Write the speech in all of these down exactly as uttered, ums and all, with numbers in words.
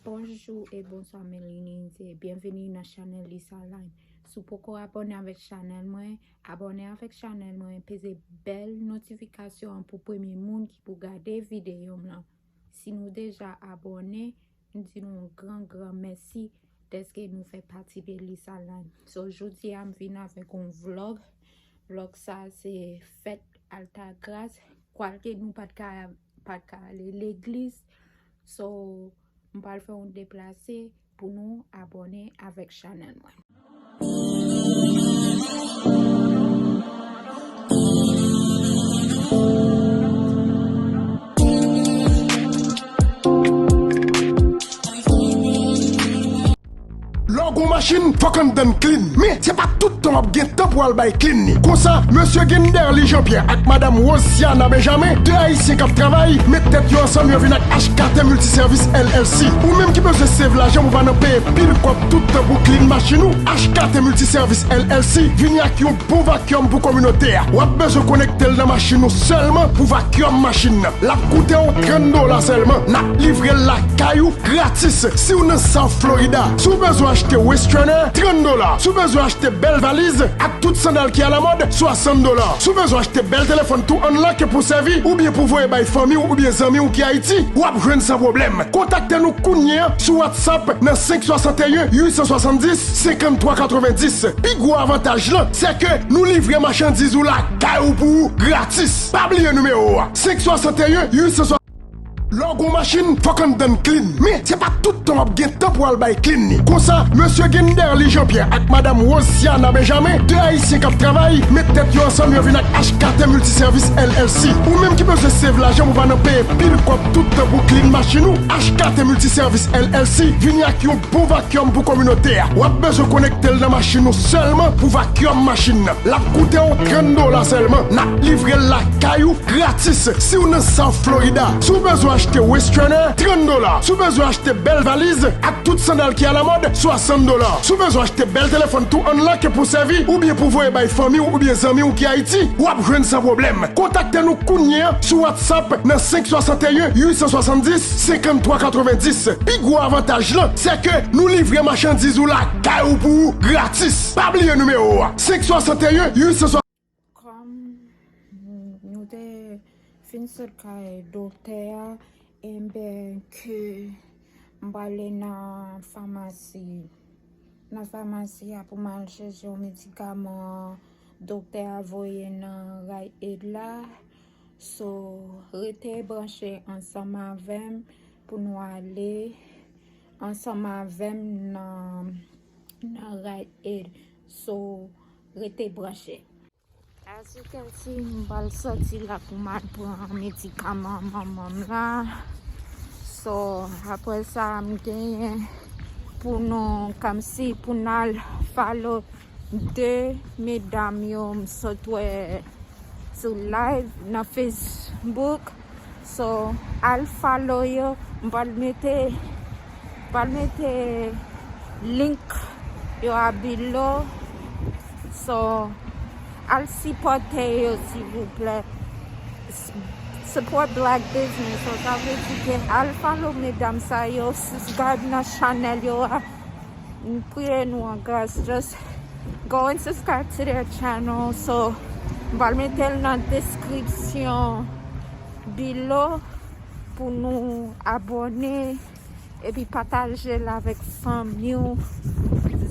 Bonjou e bonswa, Melanie Inze. Byenveni nan chanèl Lisa Line. Si w poko abòne avèk chanèl mwen, abòne avèk chanèl mwen, peze bèl notifikasyon an pou premye moun ki pou gade videyo m lan. Si nou deja abòne, m di nou yon gran, gran mèsi dèske nou fè pati de Lisa Line. So, jodi a, m vin avèk yon vlog. Vlog sa, se fèt Altagras, kwalke nou pa t ka, pa t ka ale legliz. So, m pral fè yon deplase pou nou abòne avèk chanèl mwen. Lè w gen yon machin, fòk anndan l clean. Men, se pa tout tan w ap gen tan pou al bay clean li. Konsa, mesye Genderly Jean Pierre ak madanm Rosiana Benjamin, de Ayisyen k ap travay, met tèt yo ansanm, yo vin ak H K T Multiservice L L C. Ou menm ki bezwen save lajan pou pa nan peye pil kòb tout tan pou clean machin ou, H K T Multiservice L L C vini ak yon bon vacuum pou kominote a. W ap bezwen konekte l nan machin ou sèlman pou vacuum machin nan. L ap koute w trant dola sèlman. N ap livre l lakay ou gratis. Si w nan South Florida, si w bezwen achte waist trainer, trant dola. Si w bezwen achte bèl valiz ak tout sandal ki alamòd, swasant dola. Si w bezwen achte bèl telefòn tou unlock pou sèvi oubyen pou voye bay fanmi w oubyen zanmi w ki Ayiti, w ap jwenn san pwoblèm. Kontakte nou kounye a sou WhatsApp nan senk swasanteyen uit san swasanndis senkanntwa katrevenndis. Pi gwo avantaj lan, se ke nou livre machandiz ou lakay ou pou ou gratis. Pa bliye nimewo a, senk swasanteyen uit san swasanndis. Lè w gen yon machin, fòk anndan l clean. Men, se pa tout tan w ap gen tan pou al bay clean li. Konsa, mesye Genderly Jean Pierre ak madanm Rosiana Benjamin, de Ayisyen k ap travay, met tèt yo ansanm, yo vin ak H K T Multiservice L L C. Ou menm ki bezwen save lajan pou pa nan peye pil kòb tout tan pou clean machin ou, H K T Multiservice L L C vini ak yon bon vacuum pou kominote a. W ap bezwen konekte l nan machin ou sèlman pou vacuum machin nan. L ap koute w trant dola sèlman. N ap livre l lakay ou gratis. Si w nan South Florida, si w bezwen achte waist trainer, trant dola. Si w bezwen achte bèl valiz ak tout sandal ki alamòd, swasant dola. Si w bezwen achte bèl telefòn tou unlock pou sèvi oubyen pou voye bay fanmi w oubyen zanmi w ki Ayiti, w ap jwenn san pwoblèm. Kontakte nou kounye a sou WhatsApp nan senk swasanteyen uit san swasanndis senkanntwa katrevenndis. Pi gwo avantaj lan, se ke nou livre machandiz ou lakay ou pou ou gratis. Pa bliye nimewo a, senk swasanteyen uit san swasanndis. Kòm nou te fin sot kay doktè a, enben ke m prale nan famasi, nan famasi a pou m al chèche yon medikaman doktè a voye nan Rite Aid la. So, rete branche ansanm avè m pou nou ale ansanm avè m nan, nan Rite Aid. So, rete branche. As you can see, m pral sòti la pou m al pran medikaman manman m la. So, apre sa, m genyen pou nou, kòmsi pou n al follow de medam yo m sot wè sou live nan Facebook. So, al follow yo. M pral mete, pral mete link yo a below. So, al sipòte yo, silvouplè. S-, support black business. So, sa vle di ke al follow medam sa yo, subscribe nan chanèl yo a. M priye nou an gras, just go and subscribe to their channel. So, m pral mete l nan description below pou nou abòne epi pataje l avèk fanmi w,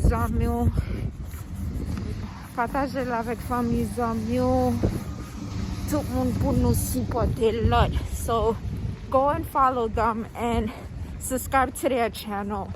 zanmi w. Pataje l avèk fanmi, zanmi w, tout moun pou nou sipòte lòt. So, go and follow them and subscribe to their channel.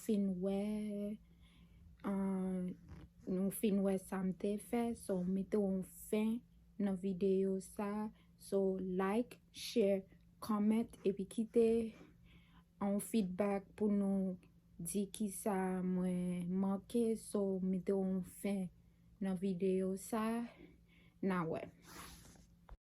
fin wè, uh, nou fin wè sa m te fè. So, mete yon fen nan videyo sa. So, like, share, comment, epi kite yon feedback pou nou di kisa mwen manke. So, mete yon fen nan videyo sa. N a wè.